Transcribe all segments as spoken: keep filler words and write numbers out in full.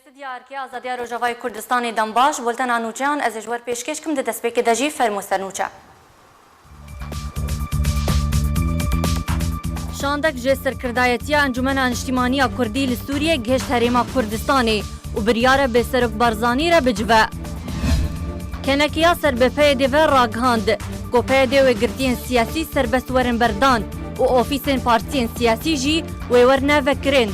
Diyarkê Azadiya Rojavayê Kurdistanê dem baş, bultena nûçeyan ez ê ji we pêşkêş kim, di destpêkê de jî fermû ser nûçe. Şandek ji serkirdayetiya Encûmena Niştîmanî ya Kurdî li Sûriyê gihişt Herêma Kurdistanê û biryar e bi Serok Barzanî re bicive. Kenekeya ser bi P Y D ve ragihand ku P Y D wê girtiyên siyasî serbest werin berdan û ofîsên partiyên siyasî jî wê werine vekirin.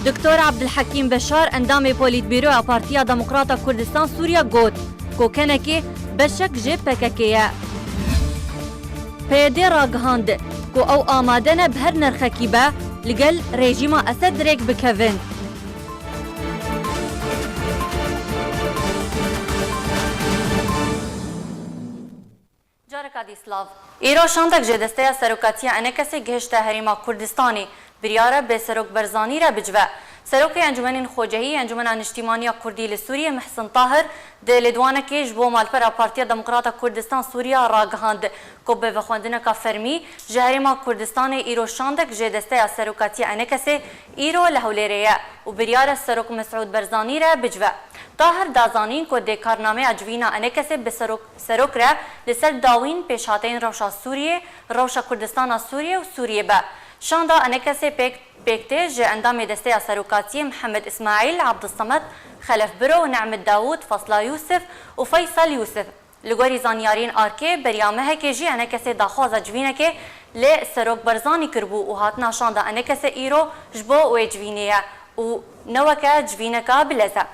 Doktor Abdulhekîm Beşar, endamê Polîtbîroya Partiya Demokrata Kurdistan Sûriye got ku Kenekê beşek ji P K K ye. P Y D ragihand ku ew amade ne bi her nirxekî be li gel rejîma Esed rêk bikevin. Careka dî silav. Îro şandek ji desteya serokatiya Enekesê gihişte Herêma Kurdistanê. Biryar e bi Serok Barzanî re bicive. Serokê Encûmenên Xwecehî Encûmena Niştîmanî ya Kurdî li Sûriyê Mihsin Tahir di lêdwanekê ji bo malpera Partiya Demokrata Kurdistan Sûriya ragihand ku bi vexwendineka fermî ji Herêma Kurdistanê îro şandek ji desteya serokatiya Enekesê îro li Hewlêrê ye û biryar e Serok Mesûd Barzanî re bicive. Tahir da zanîn ku di karnameya civîna Enekesê bi serok, serok re li ser dawîn pêşhateyên rewşa Sûriyê, rewşa Kurdistana Sûriyê û Sûriyê be. Şanda Enekesê pêk, pêk tê ji endamê Desteya Serokatiyê Mihemed Îsmaîl, Abdulsemed, Xelef Biro, Nehmed Dawûd, Fasla Yûsif û Feysel Yûsif. Li gorî zanyariyên arkê, beriya mehekê jî Enekesê daxwaza civînekê li Serok Barzanî kiribû û hatina şanda Enekesê îro ji bo wê civînê ye û ne weke civîneka bilez e.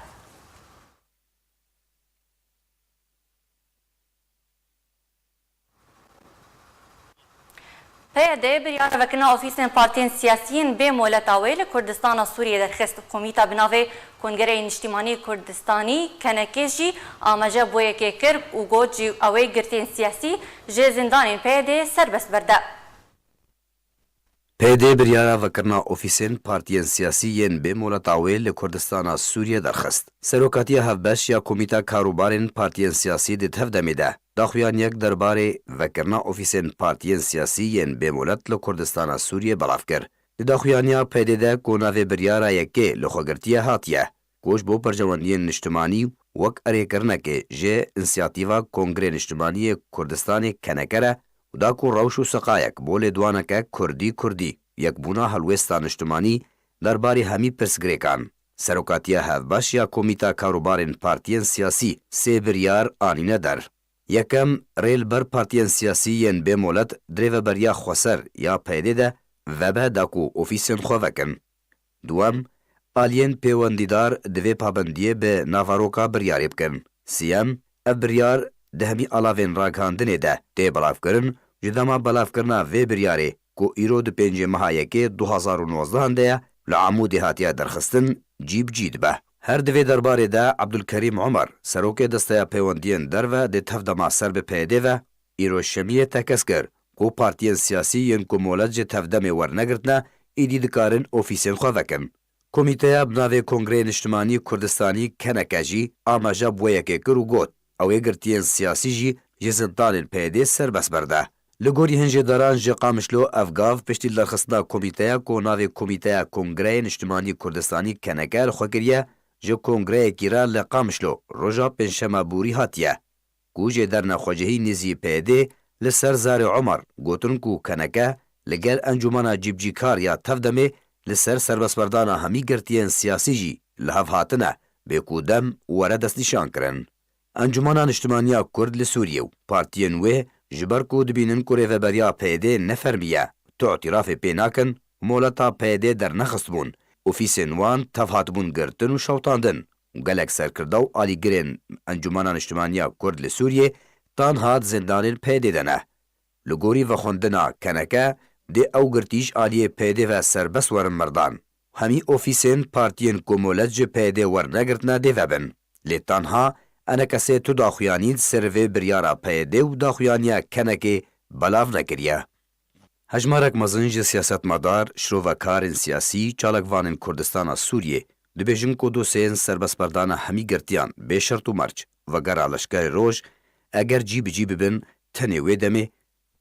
P Y D biryara vekirina ofîsên partiyên siyasî yên bê moleta wê li Kurdistana Sûriyê derxist. Komîta bi navê Kongreyê Niştîmanî Kurdistanî, K N K, jî amaje bo yekê kir û got jî ew ê girtiyên siyasî ji zindanên P Y D serbest berde. P Y D biryara vekirina ofîsên partiyên siyasî yên bê moleta wê li Kurdistana Sûriyê derxist. Serokatiya hevbeş ya Komîta Karûbarên Partiyên Siyasî di tevdemê de daxuyaniyek derbarê vekirina ofîsên partiyên siyasî yên bê molet li Kurdistana Sûriyê belav kir. Di daxuyaniya P Y D de ku navê biryara yekê li xwe girtiye hatiye, ku ji bo berjewendiyên niştimanî wek erêkirinekê ji însiyatîfa Kongrê Niştimanî yê Kurdistanê, K N K, re û da ku rewş û siqayek bo lêdwaneke Kurdî-Kurdî, yekbûna helwêsta niştimanî derbarê hemî pirsgirêkan. Serokatiya hevbeş ya Komîta Karûbarên Partiyên Siyasî sê biryar anîne der. Yekem, rê li ber partiyên siyasî yên bê molet di rêveberiya xweser ya P Y D de vebe da ku ofîsên xwe vekin. Duwem, aliyên pêwendîdar divê pabendiyê bi navaroka biryarê bikin. Siyem, ev biryar di hemî alavên ragihandinê de tê belavkirin, ji dema belavkirina vê biryarê ku îro di pêncê meha yekê du hazar û nozdehan de ye, li Amûdê hatiye derxistin, cî bi cî dibe. Her di vê derbarê de Ebdulkerîm Omer, serokê Desteya Pêwendiyên Derve, di tevdema ser bi P Y D ve, îro şemiyê tekez kir ku partiyên siyasî yên ku molet ji tevdemê wernegirtine, îdî dikarin ofîsên xwe vekin. Komîteya bi navê Kongreyê Niştimanî Kurdistanî, K N K, jî amaje bi wê yekê kir û got, ew ê girtiyên siyasî jî ji zindanên P Y D serbest berde. Li gorî hin jêderan ji Qamişlo, ev gav piştî derxistina komîteya ku navê Komîteya Kongreyê Niştimanî Kurdistanî, K N K, li xwe kiriye, ji kongreyekî re li Qamişlo roja Pêncşema borî hatiye. Ku jêderine xwecihî nêzî P Y D li ser zarê Omer gotin ku K N K li gel encûmena cîbicîkar ya tevdemê li ser serbestberdana hemî girtiyên siyasî jî li hev hatine, bê ku dem were destnîşankirin. Encûmena Niştimaniya Kurd li Sûriyê û partiyên wê, ji ber ku dibînin ku rêveberiya P Y D ne fermî ye, tu îtirafê pê nakin, moleta P Y D dernexistibûn, ofîsên wan tev hatibûn girtin û şewitandin û gelek serkirda û alîgirên Encûmena Niştimaniya Kurd li Sûriyê tanha di zindanên P Y D de ne. Li gorî vexwendina K N K, dê ew girtî ji aliyê P Y D ve serbest werin merdan. Hemî ofîsên partiyên ku molet ji P Y D wernegirtine dê vebin. Lê tanha Enekesê tu daxuyanî di ser vê biryara P Y D û daxuyaniya K N K'ê belav nekiriye. Hejmarek mezin ji siyasetmedar, şirovekarên siyasî, çalakvanên Kurdistana Sûriyê dibêjin ku dosyeyên serbestberdana hemî girtiyan bê şert û merc, vegera Leşkerê Roj, eger cî bi cî bibin, tenê wê demê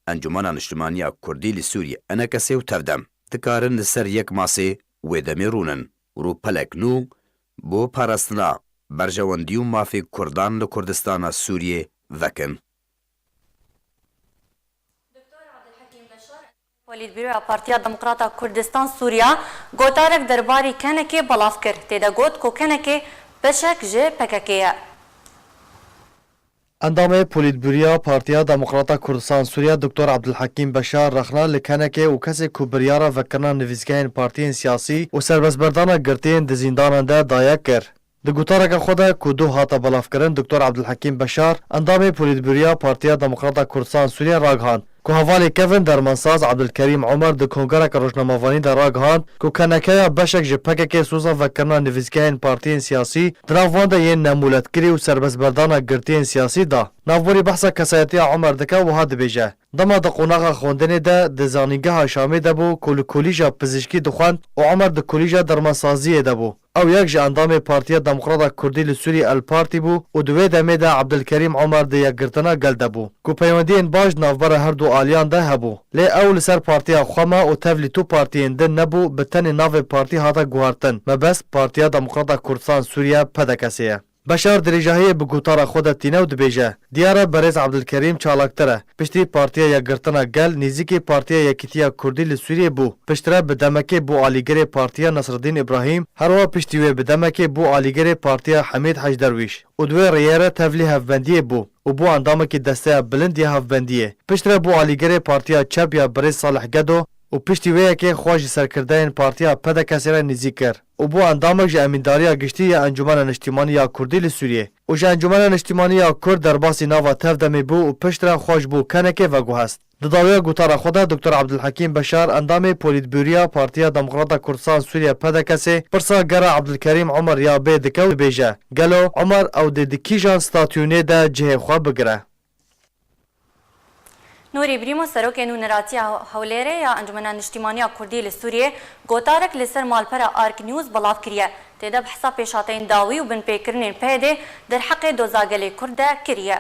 Encûmena Niştimaniya Kurdî li Sûriyê, Enekesê û Tevdem dikarin li ser yek masê wê demê rûnin û rûpelek nû bo parastina berjewendî û mafê Kurdan li Kurdistana Sûriyê vekin. Polîtbîroya Partiya Demokrata Kurdistan Sûriya gotarek derbarî Kenekê belav kir. Tê de got ku Kenekê beşek ji P K K ye. Endamê Polîtbûriya Partiya Demokrata Kurdistan Sûriye Doktor Abdulhekîm Beşar rexna li Kenekê û kesê ku biryara vekirina nivîsgehên partiyên siyasî û serbestberdana girtiyên di zîndanan de daye kir. Di gotareke xwe de ku duh hate belavkirin, Doktor Abdulhekîm Beşar, endamê Polîtbûriya Partiya Demokrata Kurdistan Sûriye ragihand ku hevalê kevin dermansaz Abdulkerîm Omer di kongereke rojnamevanî de ragihand ku kenekeya beşek ji P K K soza vekirina nivîsgehên partiyên siyasî di nav wan de yên nemûletkirî û serbestberdana girtiyên siyasî da. Navborî behsa kesayetiya Omer dike, wiha dibêje, Dema di qonaxa xwendinê de di Zanîngeha Şamê de bû ku li Kolîja Pizîşkî dixwend û Omer di Kolîja Dermansaziyê de bû. Ew yek ji endamê Partiya Demokrata Kurdî li Sûriyê El Partî bû û di wê demê de Abdulkerîm Omer di Yekgirtina Gel de bû, ku peywendiyên baş di navbera her du aliyan de hebû. Lê ew li ser partiya xwe ma û tevlî tu partiyên din nebû, bi tenê navê partî hate guhartin, mebest Partiya Demokrata Kurdistan Sûriye, P D K S, ye. Beşar dirêjahiyê bi gotara xwe de tîne û dibêje, Diyar e berêz Abdulkerîm çalaktir e. Piştî Partiya Yekgirtina Gel nêzîkî Partiya Yekîtiya Kurdî li Sûriyê bû. Piştre bi demekê bû alîgirê Partiya Nesreddîn Îbrahîm, herwiha piştî wê bi demekê bû alîgirê Partiya Hemîd Hec Derwîş û di wê rêyê re tevlî hevbendiyê bû û bû endamekî Desteya Bilind ya Hevbendiyê. Piştre bû alîgirê Partiya Çep ya birêz Salih Gedo û piştî wê yekê xwe ji serkirdeyên Partiya P D K S re nêzîk kir û bû endamek ji Emîndariya Giştî ya Encûmena Niştîmanî ya Kurdî li Sûriyê û ji Encûmena Niştîmanî ya Kurd derbasî nava Tevdemê bû û piştre xwe ji bo Kenekê veguhest. Di dawiya gotara xwe de Doktor Abdulhekîm Beşar, endamê Polîtbûriya Partiya Demokrata Kurdistan Sûriye, P D K S, pirsa gera Abdulkerîm Omer ya bê dike û dibêje, Gelo Omer ew dê di kîjan statûyê de cihê xwe bigire? Nûrî Brîmo, serokê nûneratiya Hewlêrê ya Encûmena Niştîmaniya Kurdî li Sûriyê, gotarek li ser malpera Ark News belav kiriye. Tê de behsa pêşhateyên dawî û binpêkirinên P Y D'ê derheqê doza gelê Kurd de kiriye.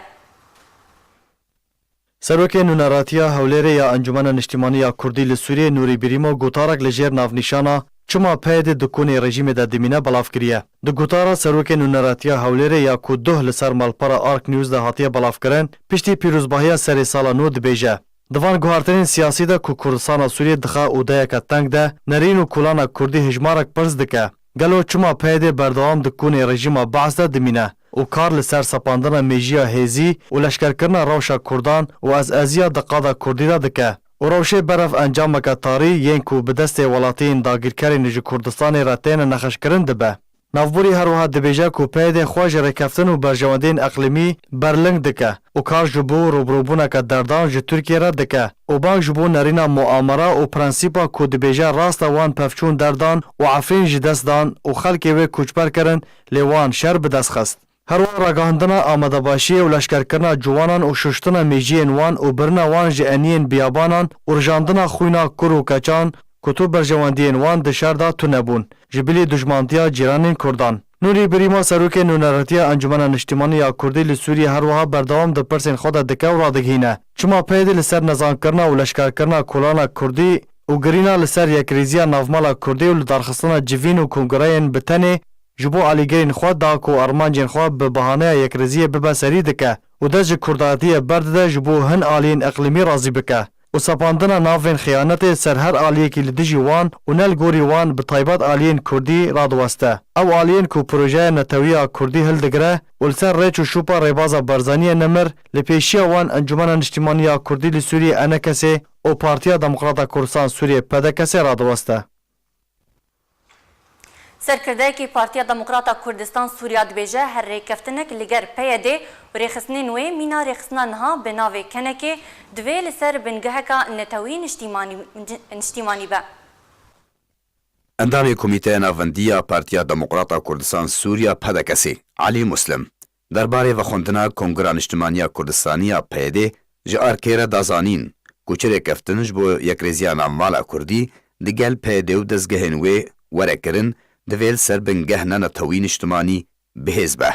Serokê Nûneratiya Hewlêrê ya Encûmena Niştîmanî ya Kurdî li Sûriyê Nûrî Brîmo gotarek li jêr navnîşana Çima P Y D di konê rejîmê de dimîne belav kiriye. Di gotara Serokê Nûneratiya Hewlêrê ya ku duh li ser malpera Ark News de hatiye belavkirin, piştî pîrozbahiya serê sala nû dibêje, Di van guhertinên siyasî de ku Kurdistana Sûriyê dixe odeyeke teng de, nerîn û kolana Kurdî hijmarek pirs dike, Gelo çima P Y D berdewam di konê rejîma Be'es de dimîne û kar li ser sepandina mêjiya hêzî û leşkerkirina rewşa Kurdan û ezeziya di qada Kurdî de dike û rewşê berev encameke tarî yên ku bi destê welatiyên dagîrkerên ji Kurdistanê re têne nexweşkirin dibe? Navborî her wiha dibêje ku P Y D xwe ji rêkeftin û berjewendiyên eqlîmî berling dike û kar ji bo rûbirûbûneke derdan ji Tirkiyê re dike û bang ji bo nerîna muamera û prensîpa ku dibêje rast e wan pevçûn derdan û Efrîn ji dest dan û xelkê wê koçber kirin, lê wan şer bi dest xist. Her wiha ragihandina amadebaşiyê û leşkerkirina ciwanan û şuştina mêjiyên wan û birina wan ji eniyên biyabanan û rijandina xwîna kur û keçan ku tu berjewendiyên wan di şer de tune bûn, ji bilî dijmantiya cîranên Kurdan. Nûrî Birîma, serokê Nûneratiya Encûmena Niştîmanî ya Kurdî li Sûriyê, her wiha berdewam di pirsên xwe de dike û radigihîne, çima P Y D li ser nezankirina û leşkerkirina kolana Kurdî û girîna li ser yekrêziya navmala Kurdî û lidarxistina civîn û kongreyên bi tenê ji bo alîgirên xwe da ku armancên xwe bi bahaneya yekrêziyê bibe serî dike û dest ji kurdatiyê berdide ji bo hin aliyên eqlîmî razî bike û sepandina navên xiyanetê ser her aliyekî li dijî wan û ne li gorî wan, bi taybet aliyên Kurdî radiweste. Ew aliyên ku projeya netewî ya Kurdî hildigire û li ser rêç û şopa Rêbaza Barzaniyê nemir, li pêşiya wan Encûmena Niştîmanî ya Kurdî li Sûriyê, E N K S, û Partiya Demokrata Kurdistan Sûriyê, P D K S, radiweste. Serkirdeyekî Partiya Demokrata Kurdistan Sûriya dibêje, her rêkeftinek li ger P Y D û rêxistinên wê mîna rêxistina niha bi navê Kenekê divê li ser bingeheka netewî niştîmanî, niştîmanî be. Endamê Komîteya Navendî ya Partiya Demokrata Kurdistan Sûriya, P D K S, Elî Muslim, derbarê vexwendina Kongira Niştimanî ya Kurdistanî ya P Y D ji Arkê re da zanîn ku çi rêkeftin ji bo yekrêziya navmala Kurdî digel P Y D û dezgehên wê were kirin, divê li ser bingeh ne netewî niştimanî bihêz be.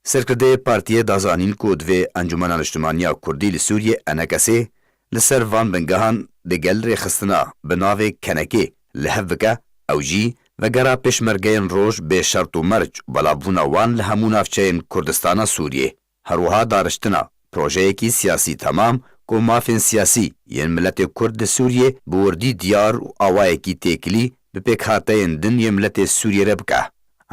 Serkirdeyê partiyê da zanîn ku divê Encûmena Niştimanî ya Kurdî li Sûriyê, E N K S, li ser van bingehan digel rêxistina bi navê Kenekê li hev bike, ew jî Vegera pêşmergeyên roj bê şert û merc û belavbûna wan li hemû navçeyên Kurdistana Sûriyê. Her wiha dariştina projeyekî siyasî temam ku mafên siyasî yên miletê Kurd li Sûriyê bi wirdî diyar û awayekî têkilî bi pêkhateyên din yê miletê Sûriyê re bike.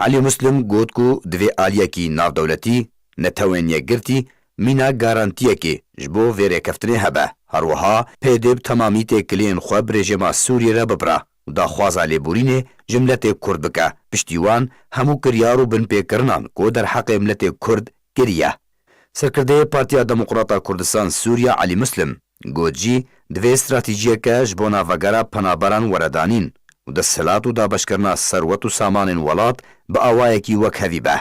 Elî Muslim got ku divê aliyekî navdewletî, Netewên Yekgirtî, mîna garantiyekê ji bo vê rêkeftinê hebe. Her wiha P Y D bi temamî têkiliyên xwe bi rejîma Sûriyê re bibire û daxwaza lêborînê ji miletê Kurd bike. Piştî wan hemû kiryar û binpêkirinan ku derheqê miletê Kurd kiriye. Serkirdeyê Partiya Demokrata Kurdistan Sûriya Elî Muslim got jî, divê stratejiyeke ji bona vegera penaberan were danîn û desthilat û dabeşkirina serwet û samanên welat bi awayekî wekhevî be.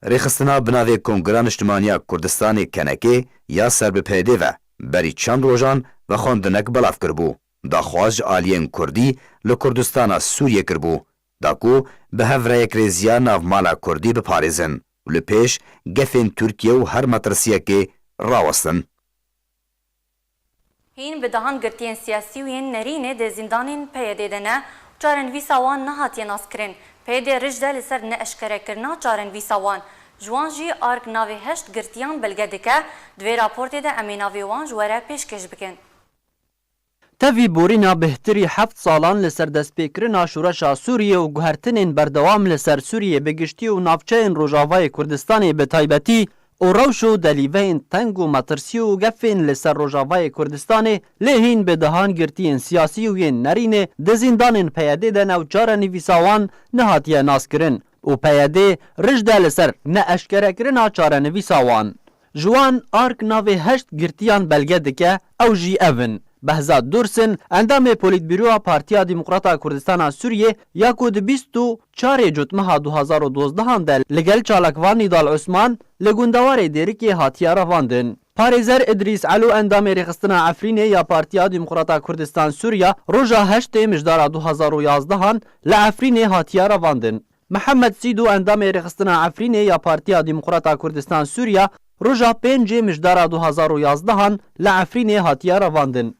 Rêxistina bi navê Kongreya Niştimaniya Kurdistanê, K N K, ya ser bi P Y D ve berî çend rojan vexwendinek belav kiribû. Daxwaz ji aliyên Kurdî li Kurdistana Sûriyê kiribû, da ku bi hev re yekrêziya navmala Kurdî biparêzin û li pêş gefên Tirkiye û her metirsiyekê rawestin. Hîn bi dehan girtiyên siyasî û yên nerînê di zîndanên P Y D de ne û çarenivîsa wan nehatiye naskirin. P Y D rij de li ser neeşkerekirina çarenivîsa wan. Ji wan jî ark navê heşt girtiyan belge dike. Di vê raportê de em ê navê wan ji we re pêşkêş bikin. Tevî borîna bêhtirî heft salan li ser destpêkirina şoreşa Sûriyê û guhertinên berdewam li ser Sûriyê bi giştî û navçeyên Rojavayê Kurdistanê bi taybetî û rewş û delîveyên teng û metirsî û gefên li ser Rojavayê Kurdistanê lê hîn bi dehan girtiyên siyasî û yên nerînê di zîndanên P Y D de ne û çarenivîsa wan nehatiye naskirin û P Y D rij de li ser neeşkerekirina çarenivîsa wan. Ji wan ark navê heşt girtiyan belge dike, ew jî ev in: Behzat Dursin, endamê Polîtbîroya Partiya Demokrata Kurdistana Sûriyê ya ku di bîst û çarê Cotmeha du hazar û dozdehan de li gel çalakvan Nîdal Osman li gundewarê Dêrikê hatiye revandin. Parêzer Idrîs Elo, endamê Rêxistina Efrînê ya Partiya Demokrata Kurdistan Sûriya, roja heştê Mijdara du hazar û yazdehan li Efrînê hatiye revandin. Mihemed Sîdo, endamê Rêxistina Efrînê ya Partiya Demokrata Kurdistan Sûriya, roja pêncê Mijdara du hazar û yazdehan li Efrînê hatiye revandin.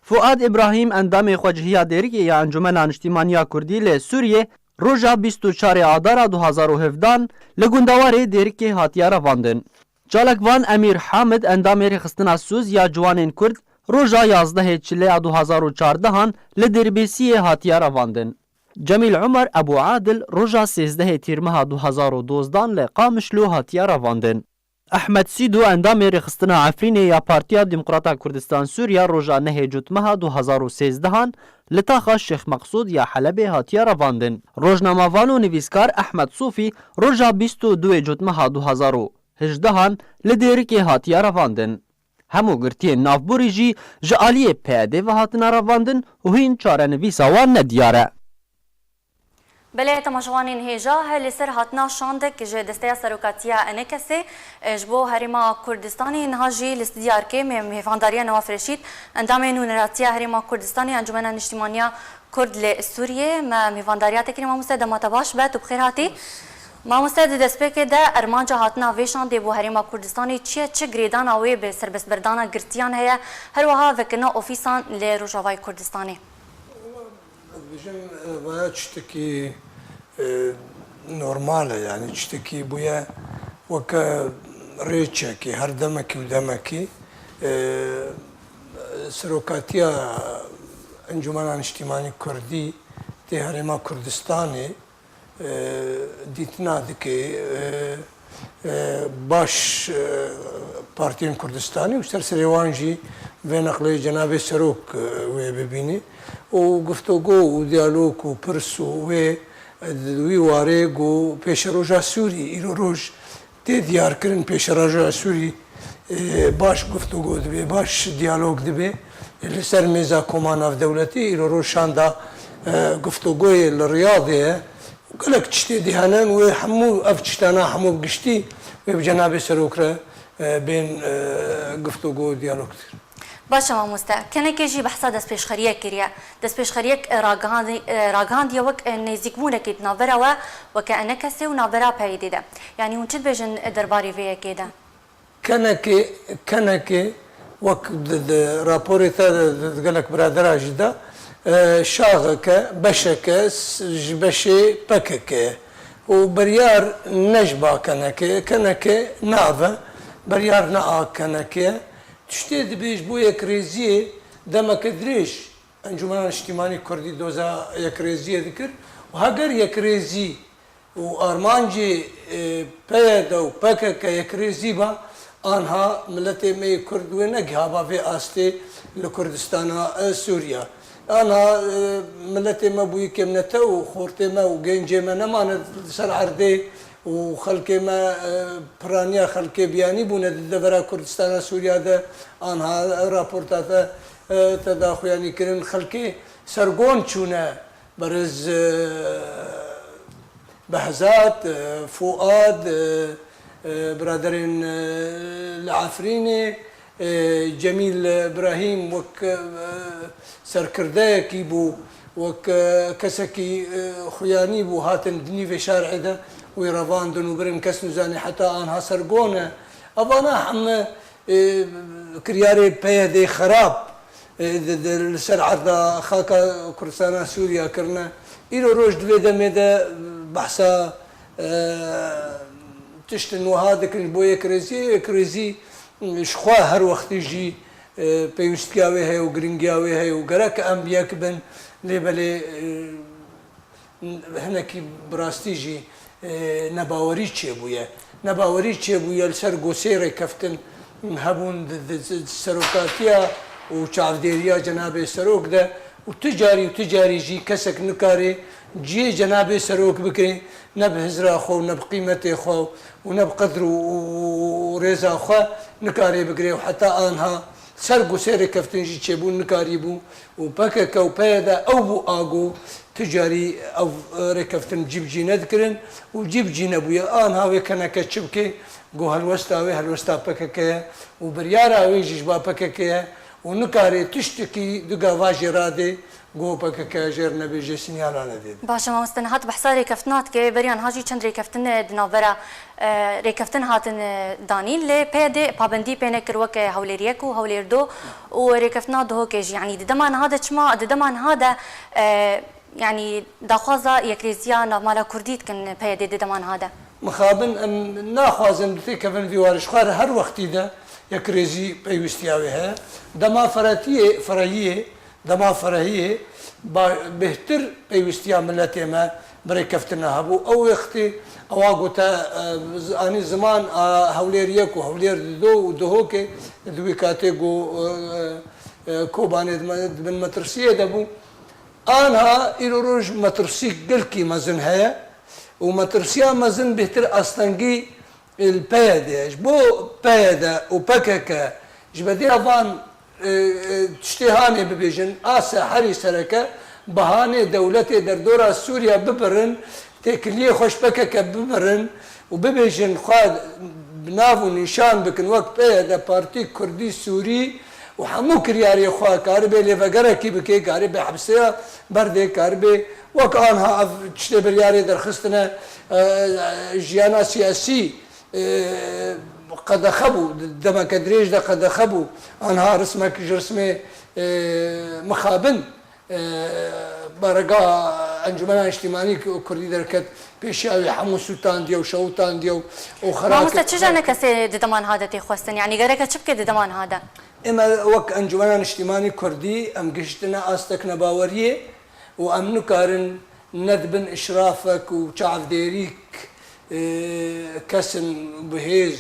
Fuad Îbrahîm, endamê Xwecihiya Dêrikê ya Encûmena Niştîmaniya Kurdî li Sûriyê, roja bîst û çarê Adara du hazar û hevdehan li gundewarê Dêrikê hatiye revandin. Çalakvan Emîr Hamid, endamê Rêxistina Sûz ya Ciwanên Kurd, roja yazdehê Çileya du hazar û çardehan li Dêrbêsiyê hatiye revandin. Cemîl Umer Ebû Adil roja sêzdehê Tîrmeha du hazar û dozdan li Qamişlo hatiye revandin. Ehmed Sîdo, endamê Rêxistina Efrînê ya Partiya Demokrata Kurdistan Sûriya, roja nehê Cotmeha du hazar û sêzdehan li taxa Şêx Meqsûd ya Helebê hatiye revandin. Rojnamevan û nivîskar Ehmed Sofî roja bîst û duwê Cotmeha du hazar û hejdehan li Dêrikê hatiye revandin. Hemû girtiyên navborî jî ji aliyê P Y D ve hatine revandin û hîn çarenivîsa wan nediyar e. Belê, temaşevanên hêja, her li ser hatina şandek ji Desteya Serokatiya Enekesê, e, ji bo Herêma Kurdistanê, niha jî li Stûdya Erkê me mêvandariya Newaf Reşîd, endamê Nûneratiya Herêma Kurdistanê, Encûmena Niştîmaniya Kurd li Sûriyê, me mêvandariya te kirî. Mamoste, dema te baş be, tu bi xêr hatî. Mamoste, di destpêkê de armanca hatina vê şandê bo Herêma Kurdistanê çi ye, çi girêdana wê bi serbestberdana girtiyan heye, her wiha vekirina ofîsan li Rojavayê Kurdistanê? Dibêjim, e, vaya tiştekî, e, normal e, yanî tiştekî bûye weke rêçekê, her demekî û demekî, e, serokatiya Encûmena Niştîmanî Kurdî tê Herêma Kurdistanê, e, dîtina dike, e, e, baş, e, partiyên Kurdistanî û ser serê wan jî vê neqlê Cenabê Serok, e, wê bibînî û guftûgo û diyalog û pirs û wê, e, di wî warê ku pêşeroja Sûrî îro roj tê diyarkirin, pêşeroja Sûrî, e, baş guftûgo dibe, baş diyalog dibe. Li ser mêza Koma Navdewletî îro roj şanda, e, guftûgoyê li Riyadê ye. Gelek tiştê dî hene, wê hemû ev tiştana hemû bi giştî wê bi Cenabê Serok re, e, bên, e, guftûgo û diyalog kirin. Baş e mamoste, kenekê jî behsa destpêşxeriyek kiriye. Destpêşxeriyek, e, ragihandî-, e, ragihandiye wek, e, nêzîkbûnekê di navbera we weke Enekesê û navbera P Y D'ê de. Yanî hûn çi dibêjin, e, derbarê vê yekê de? Kenekê, kenekê wek di, di raporê te de, di, di gelek biradera jî de, E, şaxeke, beşeke s-, ji beşê P K K ye. Û biryar ne ji ba K N K ye, K N K nav e, biryar ne a K N K ye. Tiştê dibê ji bo yekrêziyê demeke dirêj Encûmena Niştîmanî Kurdî doza yekrêziyê dikir û heger yekrêzî û armancê, e, P Y D û P K K yekrêzî ba, anha miletê me yê Kurd wê negihaba vê astê li Kurdistana, e, Sûriya. Anha, e, miletê me bûyî kêmnete û xortê me û gencê me nemane li ser erdê û xelkê me, e, piraniya xelkê biyanî bûne di devera Kurdistana Sûriya de. Anha raporta te, e, te daxuyanî kirin, xelkê sergon çûne. Berêz, e, Behzat, e, Fuad, e, e, biraderên, e, li Efrînê, e, Cemîl Birahîm wek, e, serkirdeyekî bû, wek, e, kesekî, e, xuyanî bû, hatin di nîvê şerê de wî revandin û birin kes nizane heta anha sergon e. Evana heme e, kiryarê P Y D xerab, e, di, di, li ser erda xaka Kurdistana Sûriya kirine. Îro roj di vê demê de behsa, e, tiştin wiha dikin ji bo yekrêziyê. Yekrêzî, e, ji xwe her wextî jî, e, pêwîstiya wê heye û giringiya wê heye û gerek em yek bin. Lê belê, e, hinekî bi rastî jî, e, nebawerî çêbûye. Nebawerî çêbûye li ser ku sê rêkeftin hebûn di, di, di serokatiya û çavdêriya cenabê serok de û tu carî û tu carî jî kesek nikare cihê cenabê serok bike, ne bi hizra xwe û ne bi qîmetê xwe û ne bi qedr û, û, û rêza xwe nikare bigire û heta anha ser ku sê rêkeftin jî çêbûn nikarîbû û P K K û P Y D ew bû a ku tu carî ev, e, rêkeftin cîbicî nedikirin û cîbicî nebûye. Anha wê K N K çi bike? Ku helwesta wê helwesta P K K ye û biryara wê jî ji ba P K K ye û nikare tiştekî di gava jê radê ku P K K jê re nebêje, sinyala nedê. Baş e, mamoste, niha tu behsa rêkeftina dikê, beriya niha jî çend rêkeftin, e, di navbera, e, rêkeftin hatin, e, danîn, lê P Y D pabendî pê nekir weke Hewlêriyek û Hewlêrdo û rêkeftina Duhokê jî. Yanî di dema niha de çima, di dema niha de, e, yanî daxwaza yekrêziya navmala Kurdî dikin P Y D di dema niha de? Mixabin em naxwazin têkevin vî warê. Ji xwe re her wextî de yekrêzî pêwîstiya wê heye. Dema feretiyê, ferehiyê, dema ferehiyê ba-, bêhtir pêwîstiya miletê me bi rêkeftina hebû. Ew wextî ewa gote, e, z-, anî ziman a Hewlêriyek û Hewlêr dido û Duhokê di wî katê ku, e, e, Kobanê di me-, di bin metirsiyê de bû. Anha îro roj metirsîk gelkî mezin heye û metirsiya mezin bêhtir astengî li P Y D ye. Ji bo P Y D û P K K ji bedêya van, e, e, tiştê hanê bibêjin, a se herî sereke bi hanê dewletê derdora Sûriya bibirin, têkiliyê xwe ji P K K bibirin û bibêjin xwe bi nav û nîşan bikin wek P Y D, Partî Kurdî Sûrî, û hemû kiryarê xwe karibê lêvegerekî bike, karibê hepseya berdê, karibê wek anha ev tiştê biryarê derxistine, e, jiyana siyasî, e, qedexe bû, demeke dirêj de qedexe bû. Anha rismek ji rismê, e, mixabin, e, berega Encûmena Niştîmanî Kurdî derket, pêşiya wê hemû sûtandiye û şewtandiye û, û xera Mamoste, kir-, çi jane kesê di dema niha de tê xwestin? Yanî gereke çi bike di dema niha de? Ême wek Encûmena Niştîmanî Kurdî em gihiştine astek nebaweriyê û em nikarin ne di bin îşrafek û çavdêrîk, e, kesin bihêz,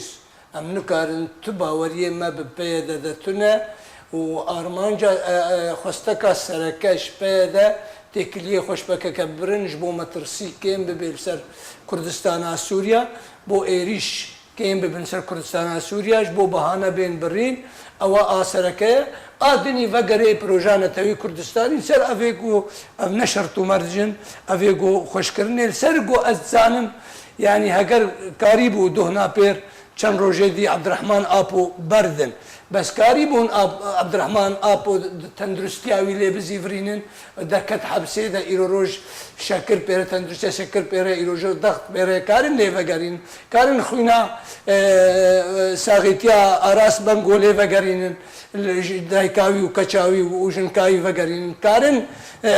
em nikarin tu baweriyê me bi P Y D de tune û armanca, e, e, xwesteka sereke ji P Y D têkiliyê xwe ji P K K birin, ji bo metirsî kêm bibe li ser Kurdistana Sûriya, bo êrîş kêm bibin ser Kurdistana Sûriya, ji bo bahane bên birîn, ewa a sereke ye. A dinî vegerê proja netewî Kurdistanî ser evê ku ev ne şert û merc in, evê ku xweşkirinê li ser ku ez dizanim, yanî heger karîbû dohna pêr Çend rojê dî Abdurrahman Apo berdin. Bes karîbûn Ab-, Abdurrahman Apo tenduristiya wî lê bizîvirînin, derket hepsê de îro roj şekir pêre, tenduristiya şekir pêre, îro roj dext pêre, karin lê vegerînin. Karin xwîna, e, e, saxîtiya Aras Bengo lê vegerînin. Li ji dayika wî û keça wî û jinka wî vegerînin. Karin, e,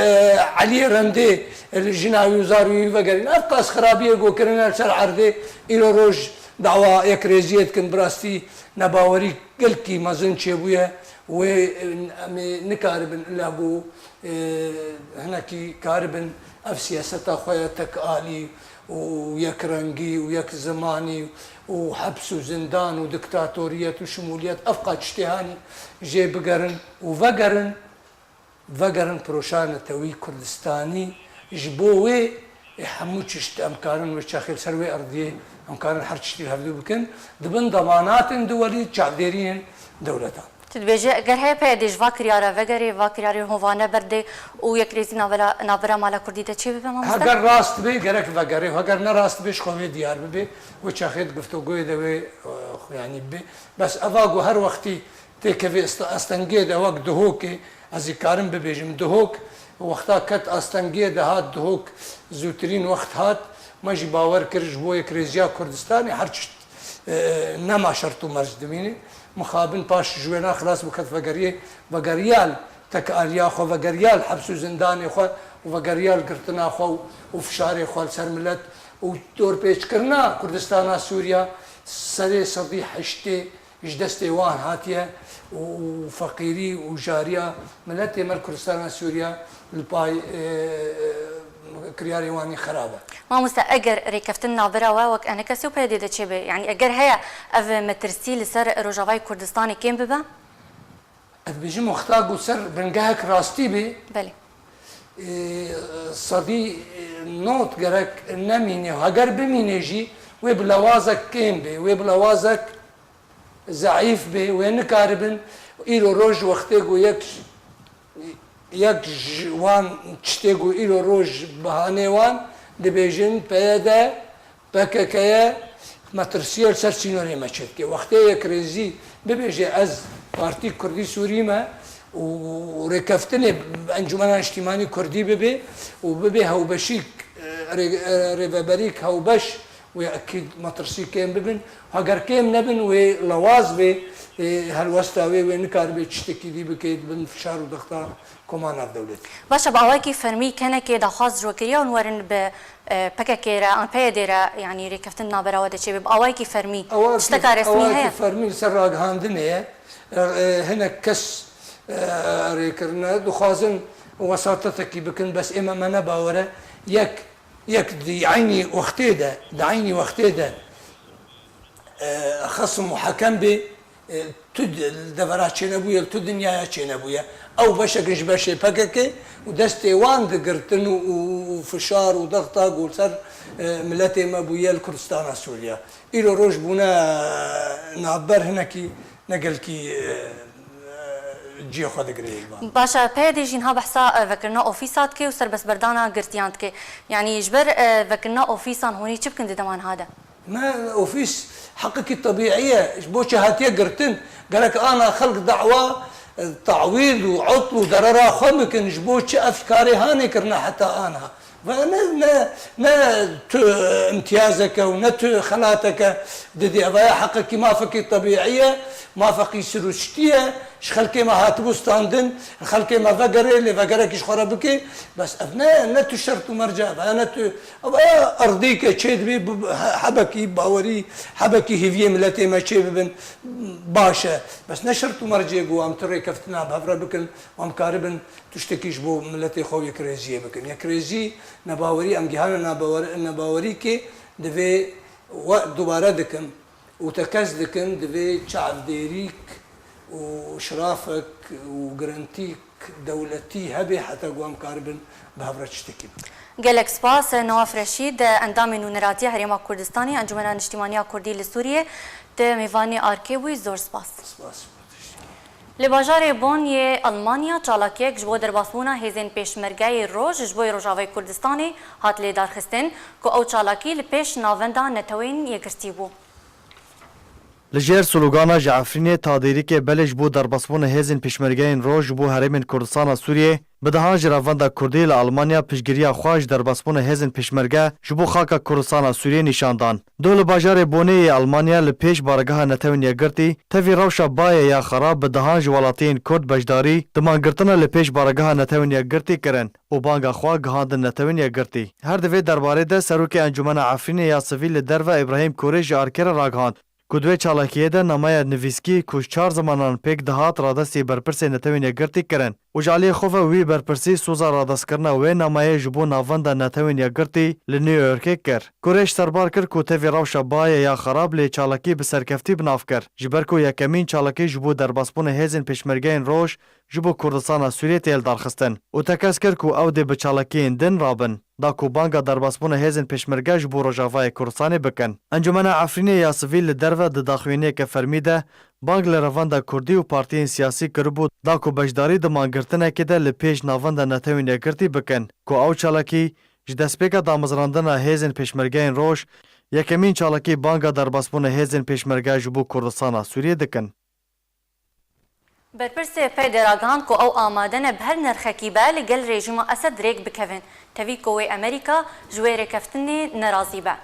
Eliyê Rendê li jina wî û zarû wî vegerînin. Ev qas xirabiyê ku kirine li ser erdê, îro roj dawa yekrêziyê dikin. Bi rastî nebawerî gelkî mezin çêbûye. Wê, e, em ê nikaribin illa ku, e, hinekî karibin ev siyaseta xwe ya tekalî û yekrengî û yek zimanî û heps û zindan û diktatoriyet û şimûliyet, ev qas tiştê hanî jê bigerin û vegerin, vegerin proşa netewî Kurdistanî. Ji bo wê, ê, hemû tişt em karin wê çaxê li ser wê erdiyê, em karin her tiştî li hevdû bikin, di bin demanatên duwelî, çavdêriyên dewletan. Tu dibêjî, eger heye P Y D ji va kiryara vegerê, va kiryarê hovane berdê û yekrêzî navbera, navbera mala Kurdî de çê bibe, mamoste? Heger rast bê, gerek vegerê. Heger ne rast bê, ji xwe wê diyar bibe. Wê çaxê di guftûgoyê de wê, e, xwe yanî bibe. Bes eva ku her wextî têkevê ast-, astengê de wek Duhokê, ez ê karim bibêjim, Duhok wexta ket astengê de hat, Duhok zûtirîn wext hat, me jî bawer kir ji bo yekrêziya Kurdistanê her tişt, e, nema şert û merc dimîne. Mixabin paş ji wêna xilas bû, ket vegeriyê, vegeriya li tekaliya xwe, vegeriya li heps û zindanê xwe û vegeriya li girtina xwe û, û fişarê xwe li ser milet û dorpêçkirina Kurdistana Sûriya serê sedî heştê ji destê wan hatiye û, û feqîrî û jariya miletê me li Kurdistana Sûriya li pay, e, e, kiryarê wan yê xerab e. Mamoste, eger rêkeftin navbera we wek ENKSê û P Y D'ê de çêbe, yanî eger heye ev metirsî li ser Rojavayê Kurdistanê kêm bibe? Ez dibêjim wexta ku ser bingehek rastî bê, Belê. e, sedî, e, nod gerek nemîne. Heger bimîne jî wê bi lewazek kêm bê, wê bi lewazek zeîf bê, wê nikaribin îro roj wextê ku yek, yek ji wan tiştê ku îro roj bihanê wan dibêjin P Y D, P K K ye, metirsiye li ser sînorê me çêdike. Wextê yekrêzî bibêje ez Partî Kurdî Sûrî me û rêkeftinê Encûmena Niştîmanî Kurdî bibe û bibe hewbeşîk, e, rê-, e, rêveberîk hewbeş wê ekîd metirsî kêm bibin. Heger kêm nebin, wê lewaz bê, e, helwesta wê, wê nikaribe tiştekî dî bike, di bin fişar û dexta koma navdewletî. Baş e, bi awayekî fermî kenekê daxwaz ji we kiriye hûn werin bi, e, P K K re an P Y D re, yanî rêkeftin navbera we de çêbe, bi awayekî fermî, Awayekî, tişteka resmî awayekî heye? Fermî li ser ragihandinê ye. E, e, hinek kes, e, rê kirine, dixwazin wesatetekî bikin, bes ême me ne bawer e. Yek, yek di eynî wextê de, di eynî wextê de, e, xesim û hekem bê, e, tu di-, li devera çênebûye, li tu dinyaya çênebûye. Ew beşek in ji beşê P K K û destê wan digirtin û, û, û fişar û dexta ku li ser, e, miletê me bûye li Kurdistana Sûriye. Îro roj bûne navber hinekî ne gelkî, e, e, cihê xwe digire li van. Baş e, P Y D jî niha behsa, e, vekirina ofîsa dike û serbestberdana girtiyan dike. Yanî ji ber, e, vekirina ofîsan hûnî çi bikin di dema niha de? Me ofîs heqekî tebîî ye. Ji bo çi hatiye girtin? Gerek ana xelk dawa, e, tawîl û utl û derera xwe bikin. Ji bo çi ev karê hanê kirine heta ana? Ve ne, ne, ne tu imtiyazeke û ne tu xelateke didî. Eva ye heqekî, mafekî tebîî ye, mafekî sirûştî ye. Ji xelkê me hatibû standin, xelkê me vegerê, lê vegerekî ji xwe re bike. Bes ev ne, ne tu şert û merc e, ev ne tu, ev erdî ke çê dibî, bi, he-, hebekî bawerî, hebekî hêviyê miletê me çê bibin, baş e. Bes ne şert û mercê ku em tu rêkeftina bi hev re bikin, em karibin tiştekî ji bo miletê xwe û yekrêziyê bikin. Yekrêzî, nebawerî, em gihane nabawer-, nebawerîkê, divê we dubare dikim, û tekez dikin, divê çavdêrîk û şirafek û girintîk dewletî hebe heta ku em karibin bi hev re tiştekî bikin. Gelek spas. Newaf Reşîd, endamê nûneratiya Herêma Kurdistanê, Encûmena Niştîmaniya Kurdî li Sûriyê, tu mêvanê Arkê bûyî, zor spas. Spas. Li bajarê Bonn yê Elmanya çalakiyek ji bo derbasbûna hêzên Pêşmergeyê Roj ji bo yê Rojavayê Kurdistanê hat lêdarxistin, ku ew çalakî li pêş Navenda Neteweyên Yekgirtî bû. Li jêr slogana "Ji Efrînê ta Dêrikê belê ji bo derbasbûna hêzên Pêşmergeyên Roj ji bo herêmên Kurdistana Sûriyê", bi dehan ji revenda Kurdî li Almanya piştgiriya xwe ji derbasbûna hêzên Pêşmerge ji bo xaka Kurdistana Sûriyê nîşan dan. Doh li bajarê Bonê yê Almanya li pêş Baregeha Netewên Yekgirtî tevî rewşa Bayê ya xerab bi dehan ji welatiyên Kurd beşdarî di mangirtina li pêş Baregeha Netewên Yekgirtî kirin û banga xwe gihandin Netewên Yekgirtî. Her di vê derbarê de Serokê Encûmena Efrînê ya Sivîl li derve Îbrahîm Korê ji Arkerê ragihand ku di wê çalakiyê de nameya nivîskî ku ji çar zimanan pêk dihat radestî berpirsê Netewên Yekgirtî kirin û ji aliyê xwe ve wî berpirsî soza radestkirina wê nameyê ji bo Navenda Netewên Yekgirtî li New Yorkê kir. Korê ji serbar kir ku tevî rewşa Bayê ya xerab lê çalakî bi serkeftî bi nav kir, ji ber ku yekemîn çalakî ji bo derbasbûna hêzên Pêşmergeyên Roj ji bo Kurdistana Sûriyê tê lidarxistin û tekez kir ku ew dê bi çalakiyên din rabin, da ku banga derbasbûna hêzên Pêşmerge ji bo Rojavayê Kurdistanê bikin. Encûmena Efrînê ya Sivîl li derve di daxuyaniyeke fermî de bang li revenda Kurdî û partiyên siyasî kiribû, da ku beşdarî di mangirtinekê de li pêş Navenda Netewên Yekgirtî bikin, ku ew çalakî ji destpêka damezrandina hêzên Pêşmergeyên Roj yekemîn çalakî banga derbasbûna hêzên Pêşmerge ji bo Kurdistana Sûriyê dikin. Berpirsê P Y D ragihand ku ew amade ne bi her nirxekî be li gel rejîma Esed rêk bikevin, tevî ku wê Amerîka ji wê rêkeftinê nerazî be.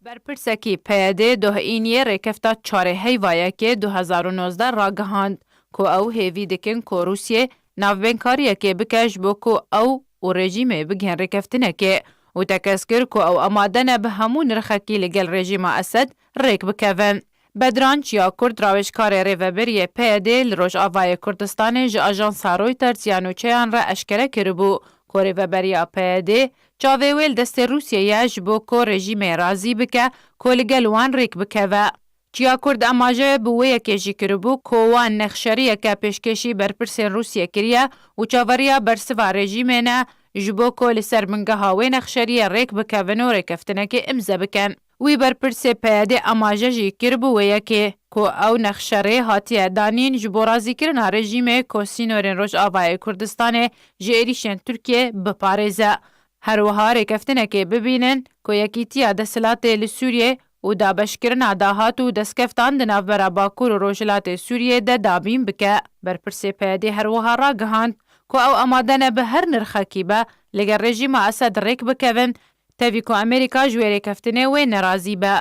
Berpirsekî P Y D Doh Îniyê rêkefta çarê heyva yekê du hezar û nozdeh ragihand ku ew hêvî dikin ku Rûsiyê navbênkariyekê bike ji bo ku ew û rejîmê bigihên rêkeftinekê û tekez kir ku ew amade ne bi hemû nirxekî li gel rejîma Esed rêk bikevin. Bedran Çiyakurd, rawêjkarê Rêveberiyê P Y D li Rojavayê Kurdistanê, ji ajansa Reuters ya nûçeyan re eşkere kiribû ku Rêveberiya P Y D çavê wê li destê Rûsiyê ye ji bo ku rejîmê razî bike ku li gel wan rêk bikeve. Çiyakurd amaje bi wê yekê jî kiribû ku wan nexşeriyeke pêşkêşî berpirsên Rûsiyê kiriye û çaveriya bersiva rejîmê ne ji bo ku li ser bingeha wê nexşeriyê rêk bikevin û rêkeftinekê imze bikin. Wî berpirsê P Y D amaje jî kir bi wê yekê ku ew nexşerê hatiye danîn ji bo razîkirina rejîmê ku sînorên Rojavayê Kurdistanê ji êrîşên Tirkiyê biparêze. Her wiha rêkeftinekê bibînin ku yekîtiya desthilatê li Sûriyê û dabeşkirina dahat û destkeftan di navbera Bakur û Rojhilatê Sûriyê de dabîn bike. Berpirsê P Y D her wiha ragihand ku ew amade ne bi her nirxekî be li gel rejîma Esed rêk bikevin, tevî ku Amerîka ji wê rêkeftinê wê nerazî be.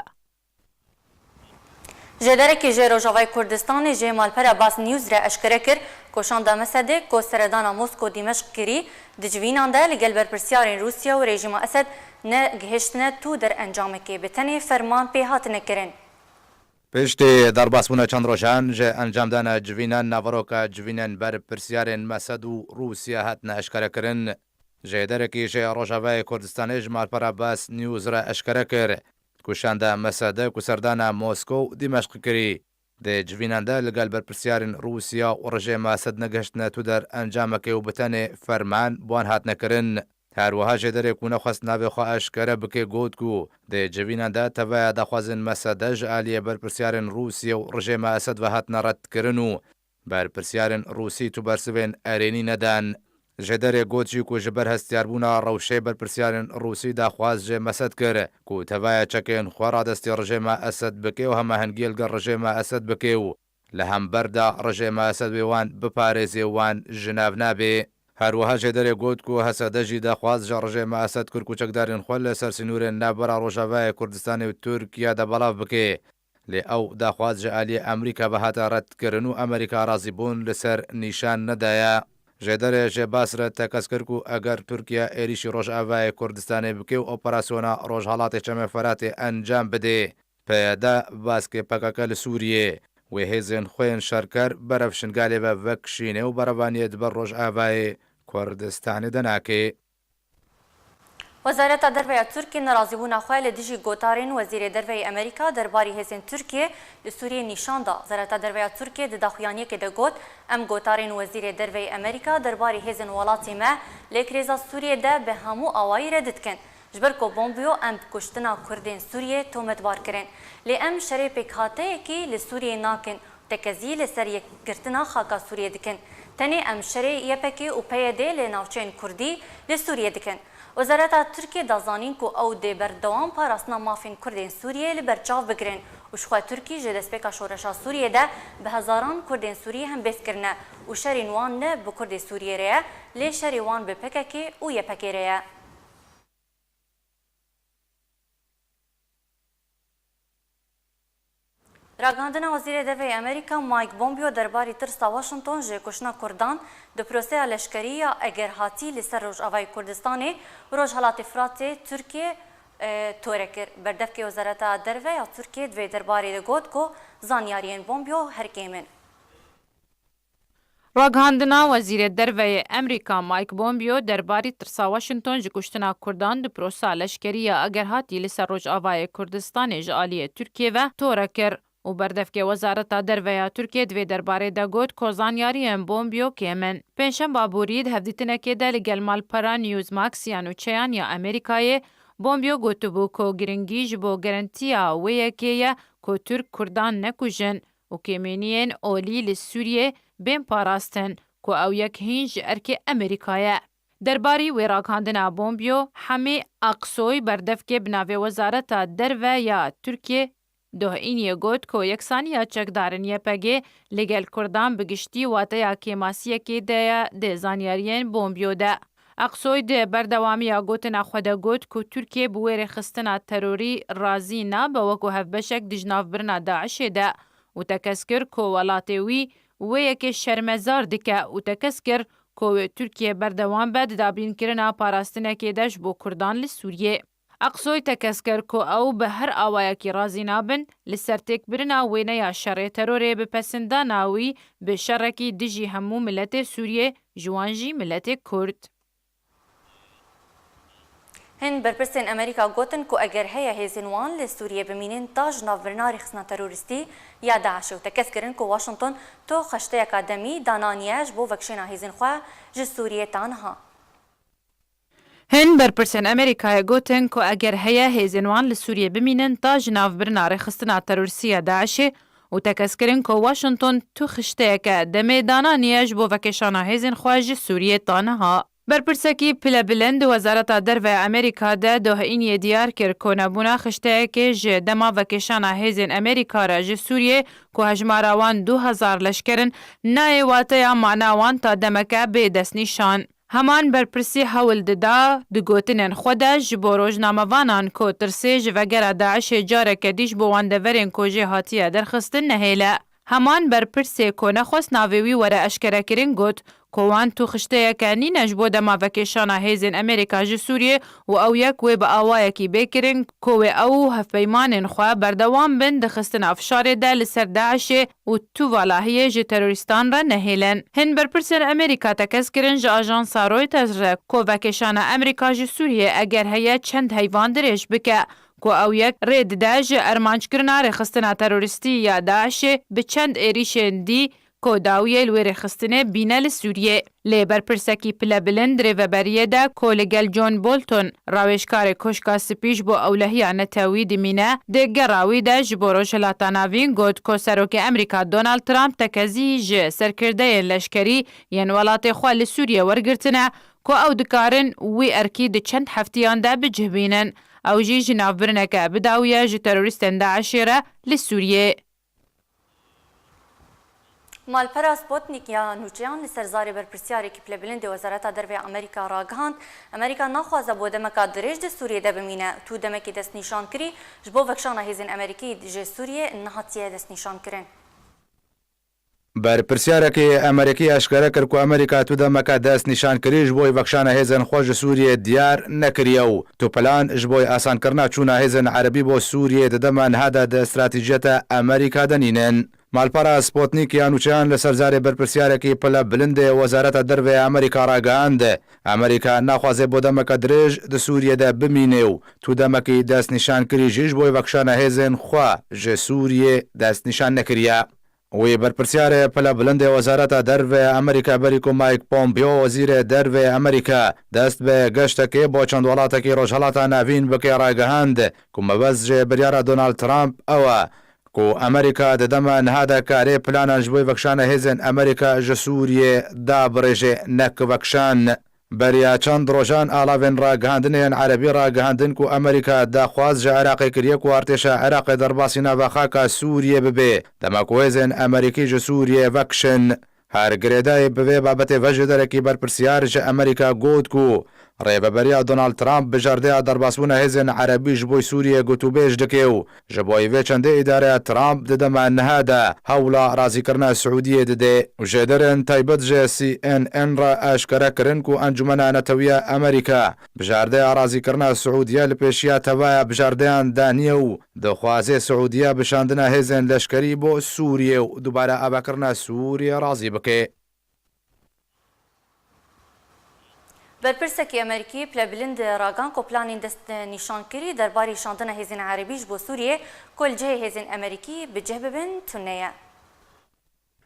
Jêderekî ji Rojavayê Kurdistanê ji malpera Bas News re eşkere kir ku şanda Mesedê ku seredana Mosko Dîmeşq kirî, di civînan de li gel berpirsyarên Rûsya û rejîma Esed ne gihiştine tu derencamekê, bi tenê ferman pê hatine kirin. Piştî derbasbûna çend rojan ji encamdana civînan, naveroka civînên berpirsyarên Mesed û Rûsya hatine eşkerekirin. Jêderekî ji Rojavayê Kurdistanê ji malpera Bas News re eşkere kir ku şanda Mesede ku serdana Mosko û Dîmeşq kirî, di civînan de li gel berpirsyarên Rûsya û rejêma Esed negihiştine tu derencamekê û bi tenê ferman bi wan hatine kirin. Her wiha jêderê ku nexwest navê xwe eşkere bike got ku di civînan de teveya daxwazên Mesede ji aliyê berpirsyarên Rûsya û rejêma Esed ve hatine redkirin û berpirsyarên Rûsî tu bersivên erênî nedan. Jêderê got jî ku ji ber hestiyarbûna rewşê berpirsyarên Rûsî daxwaz ji Mesed kir ku teveya çekên xwe radestî rejêma Esed bike û hemahengiyê li gel rejêma Esed bike û li hember de rejêma Esed wê wan biparêzê û wan ji nav nabe. Her wiha jêderê got ku Hesede jî daxwaz ji rejêma Esed kir ku çekdarên xwe li ser sînorên navbera Rojavayê Kurdistanê û Tirkiye de belav bike. Lê ew daxwaz ji aliyê Amerîka ve hate redkirin û Amerîka razîbûn li ser nîşan nedaye. Jêderê ji Bas re tekez kir ku eger Tirkiye êrîşî Rojavayê Kurdistanê bike û operasyona Rojhelatê Çemê Feratê encam bide, P Y D baskê P K K li Sûriyê wê hêzên xwe yên şerker berev Şingalê ve vekişîne û berevaniyê di ber Rojavayê Kurdistanê de nake. Wezareta Derve ya Tirkiyê nerazîbûna xwe li dijî gotarên Wezîrê Derve yê Amerîka derbarî hêzên Tirkiyê li Sûriyê nîşan da. Wezareta Derve ya Tirkiyê di daxuyaniyekê de got, "Em gotarên Wezîrê Derve yê Amerîka derbarî hêzên welatê me li krîza Sûriyê de bi hemû awayî red dikin. Ji ber ku bomb bûyo, em bi kuştina Kurdên Sûriyê tometbar kirin. Lê em şerê pêkhateyekî li Sûriyê nakin. Tekezî li ser yekgirtina xaka Sûriyê dikin. Tenê em şerê Y P G û P Y D li navçeyên Kurdî li Sûriyê dikin." Wezareta Tirkiyê da zanîn ku ew dê berdewam parastina mafên Kurdên Sûriyê li ber çav bigirin û ji xwe Tirkî ji destpêka şoreşa Sûriyê de bi hezaran Kurdên Sûrî hembêz kirine û şerên wan ne bi Kurdê Sûriyê re ye, lê şerê wan bi P K K û Y P G re ye. Ragihandina Wezîrê Derve yê Amerîka Mike Pompeo derbarî tirsa Washington ji kuştina Kurdan di proseya leşkerî ya egerhatî li ser Rojavayê Kurdistanê û Rojhelatê Firatê Tirkiyê, e, tore kir. Berdevkê Wezareta Derve ya Tirkiyê di vê derbarê de got ku zanyariyên Pompeo her kêm in. Ragihandina Wezîrê Derve yê Amerîka Mike Pompeo derbarî tirsa Washington ji kuştina Kurdan di prosa leşkerî ya egerhatî li ser Rojavayê Kurdistanê ji aliyê Tirkiyê ve tore kir û berdevkê Wezareta Derve ya Tirkiyê di vê derbarê de got ku zanyariyên Pompeo kêm in. Pêncşemba borî di hevdîtinekê de li gel malpera Newsmax ya nûçeyan ya Amerîkayê, Pompeo gotibû ku giringî ji bo garantiya wê yekê ye ku Tirk Kurdan nekujin û kêmîniyên olî li Sûriyê bên parastin, ku ew yek hîn ji erkê Amerîka ye. Derbarî wê ragihandina Pompeo, Hemî Aksoy, berdevkê bi navê Wezareta Derve ya Tirkiyê, Dohîniyê got ku yeksaniya çekdarên Y P G li gel Kurdan bi giştî wateya kêmasiyekê de ye di zanyariyên Pompeo de. Aksoy di berdewamiya gotina xwe de got ku Tirkiye bi wê rêxistina terorî razî nabe wekû hevbeşek di jinavbirina DAIŞê de û tekez kir ku welatê wî wê yekê şermezar dike û tekez kir ku Tirkiye berdewam be di dabînkirina parastinekê de ji bo Kurdan li Sûriyê. Aksoy tekez kir ku ew bi her awayekî razî nabin li ser têkbirina wêneya şerê terorê bi pesindana wî bi şerekî dijî hemû miletê Sûriyê, ji wan jî miletê Kurd. Hin berpirsên Amerîka gotin ku eger heye hêzên wan li Sûriyê bimînin ta ji navbirina rêxistina terorîstî ya DAIŞê û tekez kirin ku Washington tu xeşteyeka demî dananiye ji bo vekişêna hêzên xwe ji Sûriyê ta niha. Hin berpirsên Amerîkayê gotin ku eger heye hêzên wan li Sûriyê bimînin ta ji navbirina rêxistina terorîstî ya DAIŞê û tekez kirin ku Washington tu xişteyeke demê dananiye ji bo vekêşana hêzên xwe ji Sûriyê ta niha. Berpirsekî pilebilind di Wezareta Derve ya Amerîka de dohîniyê diyar kir ku nebûna xişteyekê ji dema vekêşana hêzên Amerîka re ji Sûriyê ku hejmara wan du hezar leşker in, nayê wateya mana wan ta demeke bê destnîşan. Heman berpirsî hewl dida di gotinên xwe de ji bo rojnamevanan ku tirsê ji vegera DAIŞê careke dî ji bo wan deverên ku jê hatiye derxistin nehêle. Heman berpirsê ku nexwest navê wî were eşkerekirin got ku wan tu xişteyeke nîne ji bo dema vekêşana hêzên Amerîka ji Sûriyê û ew yek wê bi awayekî bê kirin ku wê ew û hevpeymanên xwe berdewam bin di xistina fişarê de li ser DAIŞê û tu valahiyê ji terorîstan re nehêlin. Hin berpirsên Amerîka tekez kirin ji ajansa Reuters re ku vekêşana Amerîka ji Sûriyê eger heye çend heyvan dirêj bike, ku ew yek rê dide ji armanckirina rêxistina terorîstî ya DAIŞê bi çend êrîşên dî ku dawiyê li wê rêxistinê bîne li Sûriyê. Lê berpirsekî pilebilind di rêveberiyê de ku li gel John Bolton, rawêjkarê Koşka Spî ji bo ewlehiya netewî dimîne, di gera wî de ji bo Rojhilata Navîn got ku Serokê Amerîka Donald Trump tekezî ji serkirdeyên leşkerî yên welatê xwe li Sûriyê wergirtine ku ew dikarin wî erkî di çend heftiyan de bi cih bînin. Ew jî ji navbirineke bi dawiye ji terorîstên DAIŞê re li Sûriyê. Malpera Sputnik ya nûçeyan li ser zarê berpirsiyarekî pilebilind ê Wezareta Derve ya Amerîka ragihand, Amerîka naxwaze bo demeka dirêj di Sûriyê de bimîne. Tu demekî destnîşankirî ji bo vekişana hêzên Amerîkî ji Sûriyê nehatiye destnîşankirin. Berpirsyarekî Amerîkî eşkere kir ku Amerîka tu demeke destnîşankirî ji bo vekişana hêzên xwe ji Sûriyê diyar nekiriye û tu plan ji bo asankirina çûna hêzên erebî bo Sûriyê di dema niha de di stratejiyeta Amerîka de nînin. Malpera Sputnik ya nûçeyan li ser zarê berpirsyarekî pile bilind ê Wezareta Derve ya Amerîka ragihand, Amerîka naxwaze bo demeke dirêj di Sûriyê de bimîne û tu demekî destnîşankirî jî ji bo vekişana hêzên xwe ji Sûriyê destnîşan nekiriye. Wî berpirsiyarê pile bilind ê Wezareta Derve ya Amerîka berî ku Mike Pompeo, Wezîrê Derve ya Amerîka, dest bi geştekê bo çend welatekî Rojhelata Navîn bike ragihand ku mebest ji biryara Donald Trump ew e ku Amerîka di dema niha de karê planan ji bo vekişana hêzên Amerîka ji Sûriyê dabirêje, nek vekişan. Beriya çend rojan alavên ragihandinê yên erebî ragihandin ku Amerîka daxwaz ji Iraqê kiriye ku artêşa Iraqê derbasî nava xaka Sûriyê bibe, dema ku hêzên Amerîkî ji Sûriyê vekişin. Her girêdayî bi vê babetê ve jêderekî berpirsiyar ji Amerîka got ku rêveberiya Donald Trump bijardeya derbasbûna hêzên erebî ji bo Sûriyê gotûbêj dike û ji bo vê çendê îdareya Trump di dema niha de hewla razîkirina Siûdiyê dide. Jêderên taybet ji C N N re eşkere kirin ku Encûmena Netewî ya Amerîka bijardeya razîkirina Siûdiye li pêşiya tevaya bijardeyan daniye û dixwaze Siûdiye bi şandina hêzên leşkerî bo Sûriyê û dubare avakirina Sûriyê razî bike. Berpirsekî Amerîkî pilebilind ragan ku planên destnîşankirî derbarê şandina hêzên erebî ji bo Sûriyê ku li cihê hêzên Amerîkî bi cih bibin tune ye.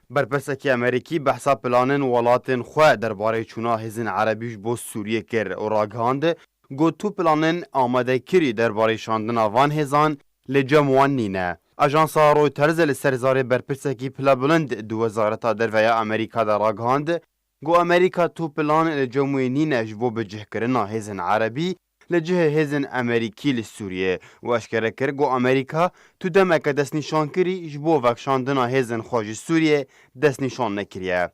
Berpirsekî Amerîkî behsa planên welatên xwe derbarê çûna hêzên erebî ji bo Sûriyê kir û ragihand, got, tu planên amadekirî derbarê şandina van hêzan li cem wan nîne. Ajansa Reuters li ser zarê berpirsekî pilebilind di Wezareta Derve ya Amerîka de ragihand, got, Amerîka tu plan li cem wê nîne ji bo bicihkirina hêzên erebî li cihê hêzên Amerîkî li Sûriyê û eşkere kir, got, Amerîka tu demeke destnîşankirî ji bo vekişandina hêzên xwe ji Sûriyê destnîşan nekiriye.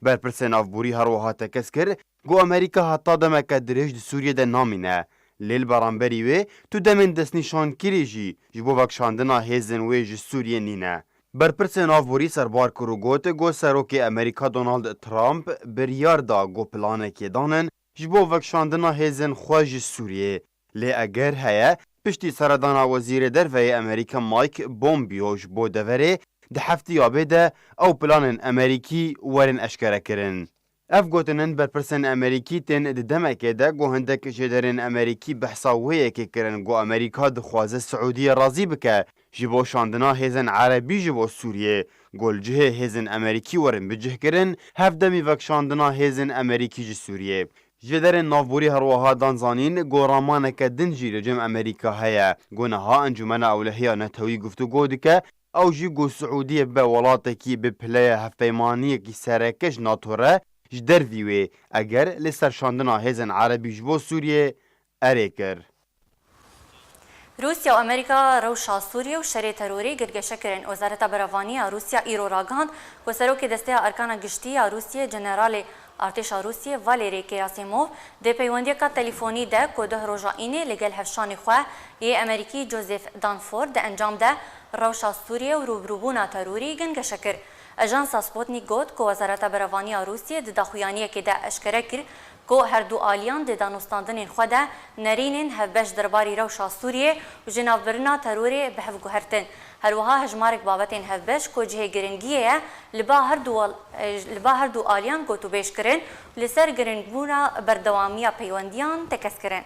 Berpirsê navborî her wiha tekez kir, got, Amerîka heta demeke dirêj di Sûriyê de namîne. Lê li beramberî wê tu demên destnîşankirî jî ji bo vekişandina hêzên wê ji Sûriyê nîne. Berpirsê navborî serbar kir û got, got, Serokê Amerîka Donald Trump biryar da ku planekê danin ji bo vekişandina hêzên xwe ji Sûriyê. Lê eger heye, piştî seredana Wezîrê Derve yê Amerîka Mike Pompeo ji bo deverê di heftiya bê de ew planên Amerîkî werin eşkerekirin. Ev gotinên berpirsên Amerîkî tên di demekê de ku hindek jêderên Amerîkî behsa wê yekê kirin ku Amerîka dixwaze Siûdiyê razî bike ji bo şandina hêzên erebî ji bo Sûriyê, ku li cihê hêzên Amerîkî werin bicihkirin, hevdemî vekişandina hêzên Amerîkî ji Sûriyê. Jêderên navborî her wiha dan zanîn ku ramaneke din jî li cem Amerîka heye. Ku niha Encûmena Ewlehiya Netewî guftûgo dike, ew jî ku Siûdiyê bibe welatekî bi pileya hevpeymaniyekî sereke ji NATO re ji dervî wê, eger li ser şandina hêzên erebî ji bo Sûriyê erê kir. Rûsya û Amerîka rewşa Sûriyê û şerê terorê gilgeşe kirin. Wezareta Berevanî ya Rûsya îro ragihand ku serokê Desteya Erkana Giştî ya Rûsiyê, Generalê Artêşa Rûsiyê Valêrî Kerasimov di peywendiyeka telîfonî de ku duh roja înê li gel hevşanê xwe yê Amerîkî Joseph Dunford di encam de rewşa Sûriyê û rûbirûbûna terorî gilgeşe kir. Ajansa Sputnik got ku Wezareta Berevanî ya Rûsiyê di daxuyaniyekê de eşkere kir ku her du aliyan di danûstandinên xwe de nerînên hevbeş derbarî rewşa Sûriyê û jinavbirina terorê bi hev guhertin. Her wiha hejmarek babetên hevbeş ku cihê giringiyê ye li ba her du wel-, li ba her du aliyan gotûbêj kirin û li ser giringbûna berdewamiya peywendiyan tekez kirin.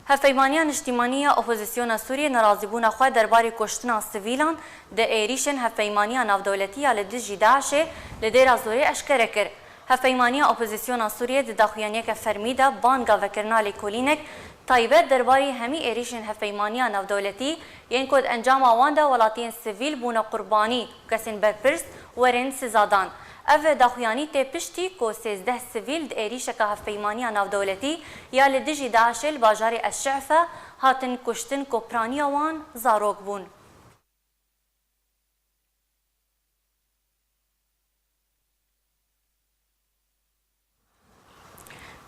Hevpeymaniya Niştimanî ya Opozisyona Sûriyê nerazîbûna xwe derbarê kuştina sivîlan di êrîşên Hevpeymaniya Navdewletî ya li dijî DAIŞê li Dêra Zorê eşkere kir. Hevpeymaniya Opozisyona Sûriyê di daxuyaniyeke fermî de banga vekirina lêkolînek taybet derbarê hemî êrîşên Hevpeymaniya Navdewletî yên ku di encama wan de welatiyên sivîl bûne qurbanî û kesên berpirs werin sizadan. Ev daxuyanî tê piştî ku sêzdeh sivîl di êrîşeke Hevpeymaniya Navdewletî ya li dijî DAIŞê li bajarê Eşşefe hatin kuştin ku piraniya wan zarok bûn.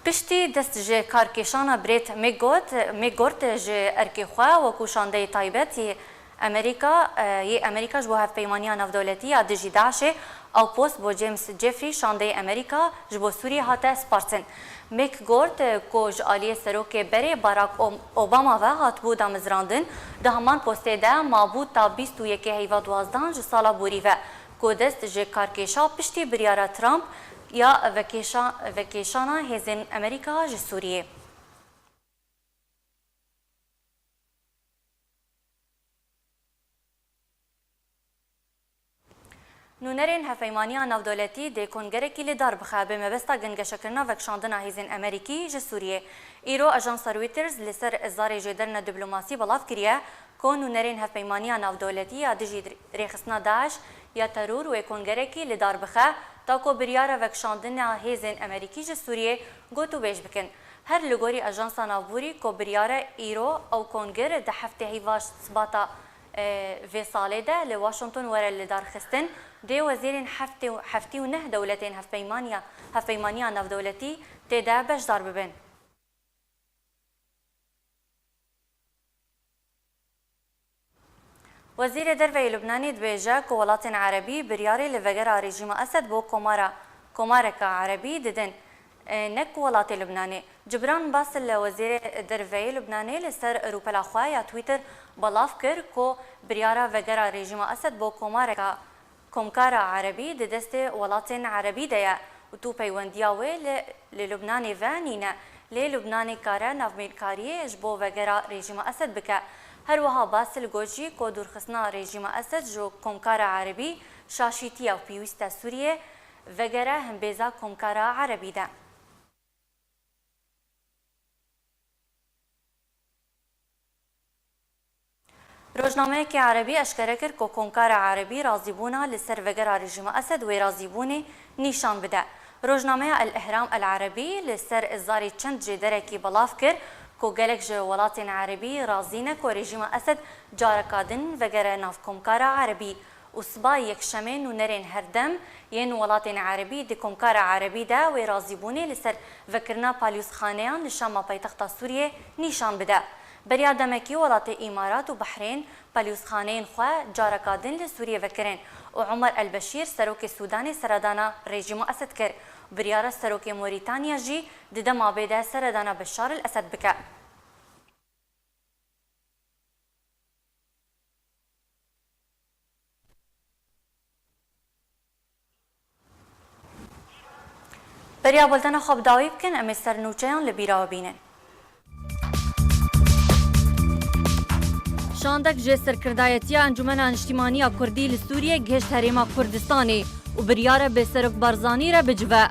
Piştî dest ji karkêşana Brett Mcgurt, Mcgurt ji erkê xwe wekû şandeyê taybet yê Amerîka, yê Amerîka ji bo Hevpeymaniya Navdewletî ya dijî DAIŞê, ew post bo James Jeffrey, şandeyê Amerîka ji bo Sûriyê hate spartin. Mcgurt, ku ji aliyê serokê berê Barack Om-, Obama ve hatibû damezrandin, di heman postê de mabû ta bîst û yekê heyva duwazdehan ji sala borî ve, ku dest ji karkêşa piştî biryara Trump ya vekêşa-, vekêşana hêzên Amerîka ji Sûriyê. Nûnerên Hevpeymaniya Navdewletî dê kongerekî li dar bixe bi mebesta gengeşekirina vekişandina hêzên Amerîkî ji Sûriyê. Îro ajansa Reuters li ser zarê jêderine diplomasî belav kiriye ku nûnerên Hevpeymaniya Navdewletî ya dijî rêxistina DAIŞ ya teror wê kongerekî li dar bixe, ta ku biryara vekişandina hêzên Amerîkî ji Sûriyê gotûbêj bikin. Her li gorî Ajansa Navborî ku biryare îro ew konger di heftê heyva Sibata, e, vê salê de li Washington were lidarxistin, dê wezîrên heftê û, heftê û neh dewletên hevpeymaniya, hevpeymaniya navdewletî tê de beşdar bibin. Wezîrê Derve yê Lubnanê dibêje ku welatên erebî biryarê li vegera rejîma Esed bo komara, komareka erebî didin, e, ne ku welatê Lubnanê. Cibran Basel, wezîrê Derve yê Lubnanê, li ser rûpela xwe ya Twitter belav kir ku biryara vegera rejîma Esed bo komareka Komkara Erebî di destê welatên Erebî de ye û tu peywendiya wê li, li Lubnanê ve nîne. Lê Lubnanê kare navmînkariyê ji bo vegera rejîma Esed bike. Her wiha Basel got jî ku dûrxistina rejîma Esed ji Komkara Erebî şaşîtî ye û pêwîst e Sûriyê vegere himbêza Komkara Erebî de. Rojnameyekî erebî eşkere kir ku Komkara Erebî razîbûna li ser vegera rejîma Esed wê razîbûnê nîşan bide. Rojnameya El Ihram El Erebî li ser zarê çend jêderekî belav kir ku gelek ji welatên erebî razî ne ku rejîma Esed careka din vegere nav Komkara Erebî. Û siba yekşemê nûnerên herdem yên welatên erebî di Komkara Erebî de wê razîbûnê li ser vekirina palyozxaneyan li Şama paytexta Sûriyê nîşan bide. Beriya demekî welatê Îmarat û Behrên palyozxaneyên xwe careka din li Sûriyê vekirin û Omer El Beşîr serokê Sûdanê seredana rejîma Esed kir. Biryara serokê Morîtanya jî di dema bê de seredana Beşar El Esed bike. Beriya bultena xwe bi dawî bikin, em ê ser nûçeyan li bîra we bînin. Şandek ji serkirdayetiya Encûmena Niştîmaniya Kurdî li Sûriyê gihişt Herêma Kurdistanê û biryare bi Serok Barzanî re bicive.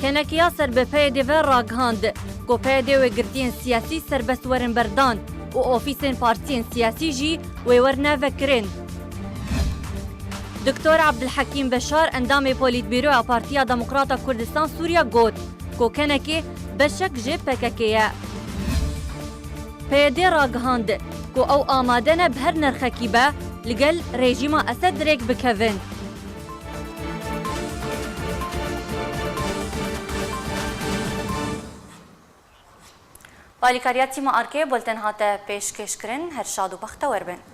Kenekeya ser bi P Y D ve ragihand ku P Y D wê girtiyên siyasî serbest werin berdan û ofîsên partiyên siyasî jî wê werine vekirin. Doktor Abdulhekîm Beşar, endamê Polîtbîroya Partiya Demokrata Kurdistan Sûriya got ku Kenekê beşek ji P K K ye. P Y D ragihand ku ew amade ne bi her nirxekî be li gel rejîma Esed rêk bikevin. Bi alîkariya tîma Arkê bulten hate pêşkêşkirin. Her şad û bextewer bin.